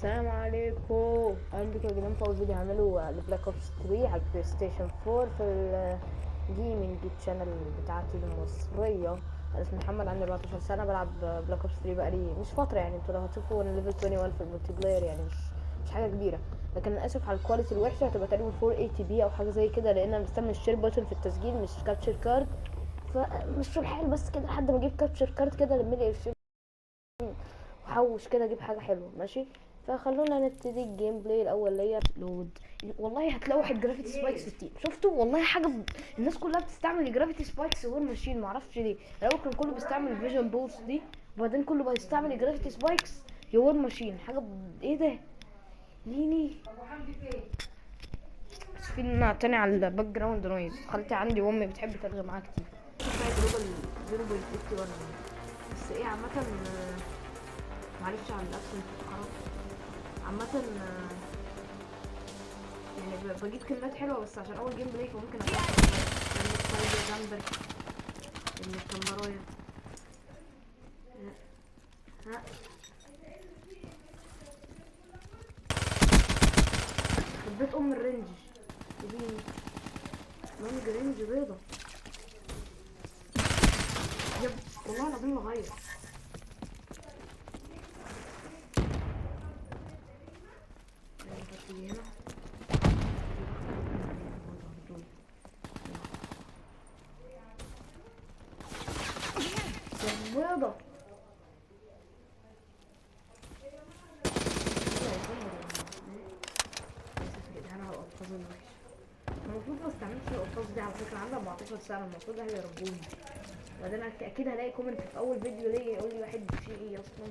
السلام عليكم، اهلا بكم يا جدعان في اول فيديو هعمله ل Black Ops 3 على ال PlayStation 4 في ال gaming channel بتاعتي المصريه. انا اسمي محمد، عندي 14 سنه، بلعب Black Ops 3 بقالي مش فتره، يعني انتوا لو هتشوفوا انا level 21 في ال multiplayer، يعني مش حاجة كبيره. لكن انا اسف على ال quality الوحشه، هتبقى تقريبا 480 p او حاجة زي كده، لان انا بستعمل ال share button في التسجيل مش capture card، فمش الحال بس كده لحد ما اجيب capture card كده لما لي قرشين وحوش كده اجيب حاجة حلوه. ماشي، فخلونا نبتدي ال gameplay الاول ليا load. والله هتلاقوا واحد gravity spikes في ال team، شفتوا؟ والله حاجة الناس كلها بتستعمل gravity spikes War Machine، معرفش ليه. الاول كان كله بيستعمل vision bolts دي، وبعدين كله بقى يستعمل gravity spikes يا War Machine. حاجة ايه ده؟ ليني بس في إن تاني على ال background noise. خالتي عندي وامي بتحب ترغي معاها كتير. كفاية global 0.81. بس ايه، عامة معلش على ال accent الخرا. عامة يعني بجيب كلمات حلوة، بس عشان اول gameplay فممكن ابقى جنبك اللي الكاميرايا. ها، خبيت ام ال range، اديني long range بيضة. يب، والله العظيم بغير. نحط دي هنا. يا بيضة، اسف يا جدعان على الالفاظ الوحشة. المفروض ما استعملش الالفاظ دي على فكرة، عندي 14 سنة، المفروض اهلي يربوني. وبعدين اكيد هلاقي comment في اول فيديو ليا يقول لي واحد في ايه اصلا.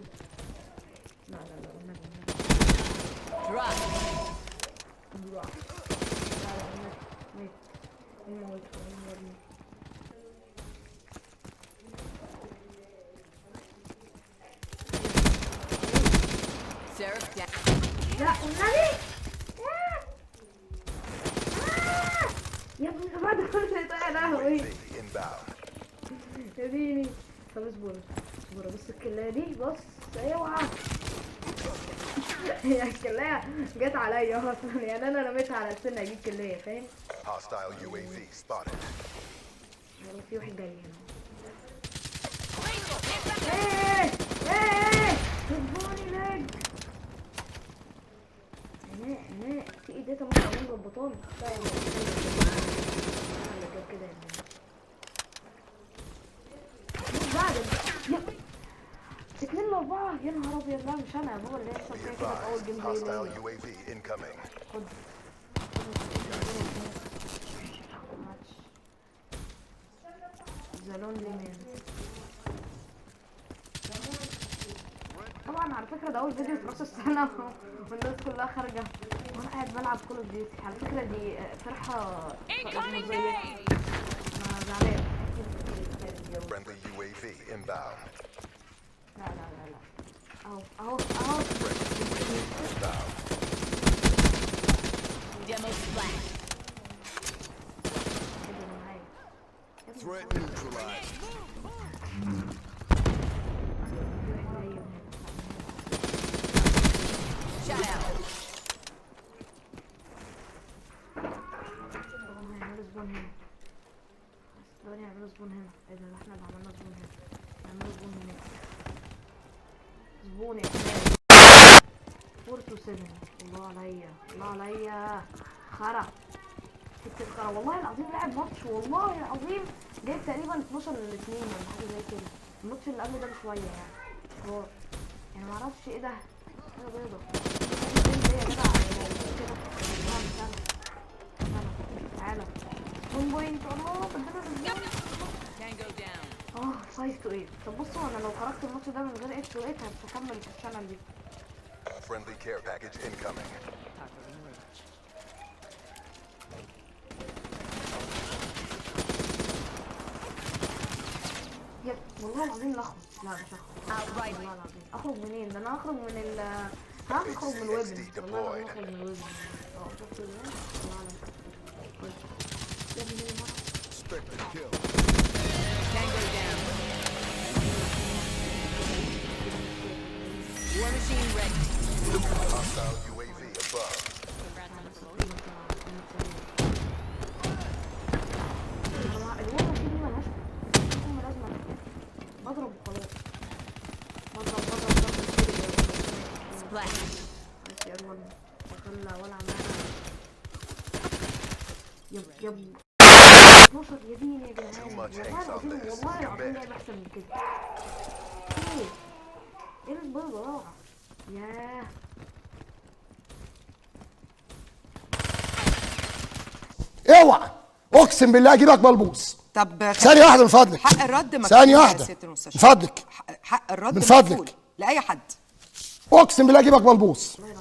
لا لا لا، والنبي والنبي. Drop. لا لا، مات مات. مين موته؟ مين موته؟ Seraph down. لا والنبي، آه! آه! يا ابني بعد كل ده، يا لهوي. UAV inbound. يا ديني. طب اصبر اصبر، بص الكلاية دي، بص، اوعى. هي الكلاية جت عليا اصلا، يعني انا رميتها على السنة اجيب كلاية، فاهم؟ Hostile UAV spotted. يلا، في واحد جاي هنا. ايه ايه ايه، سيبوني lag هنا هنا. في ايه ده؟ ما انا مظبطاني. لا يا انا اللي جاب كده يا ابني. بعد يا 2-4، يا نهار ابيض. لا مش انا يا بابا اللي يحصل Be فيا كده في اول advised, game play hostile ليا. UAV incoming. خد ماتش the lonely man. طبعا على فكرة ده اول فيديو في راس السنة والناس كلها خارجة وانا قاعد بلعب Call of Duty. على فكرة دي فرحة Incoming مزيفة. nade. انا زعلان. Friendly UAV inbound. لا لا لا لا، اهو اهو اهو. Friendly UAV inbound. Demo splash. كده انا معايا يا ابني. Threat neutralized. في واحد جاي من هنا. Shut out. طبعا هيعملوا spawn هنا، بس دول هيعملوا spawn هنا. ايه ده؟ ده احنا اللي عملنا spawn هنا. هيعملوا spawn هناك. spawn يا شباب، 4 to 7. الله عليا، الله عليا، خرا، حتة خرا. والله العظيم لعب ماتش، والله العظيم جايب تقريبا 12 ل 2 ولا حاجة زي كده، الماتش اللي قبل ده بشوية يعني. حوار يعني، معرفش ايه ده. حاجة بيضة ايه يا جدع؟ كده تعالى تعالى تعالى تعالى، 1 point. الله، بدلنا. Tango down. اه، 5 to 8. طب بصوا، انا لو خرجت الماتش ده من غير 8 to 8 هكمل في ال channel دي. Friendly care package incoming. Targeting range. يب، والله العظيم لا اخرج. لا مش هخرج. Outright. والله العظيم اخرج منين؟ ده انا اخرج من ال ها، اخرج من ال weapon. والله العظيم اخرج من ال weapon. اه، شفت ازاي؟ الله اعلم. خد يا ابني مرة. Spectre kill. Tango down. War machine ready. Flash. ماشي يلا اطلع ولا عمال. yep yep 12. يا ديني يا جدعان. Too much والله hangs on العظيم this. والله العظيم Commit. لعبة احسن من كده. ايه ايه البيضة روعة. ياه. اوعى، اقسم بالله اجيبك بلبوس. طب ثانية واحدة من فضلك. حق الرد مكفول ثانية يا واحدة. سيادة المستشار. من فضلك. حق الرد من فضلك. مكفول لأي حد. اقسم بالله اجيبك بلبوس. والله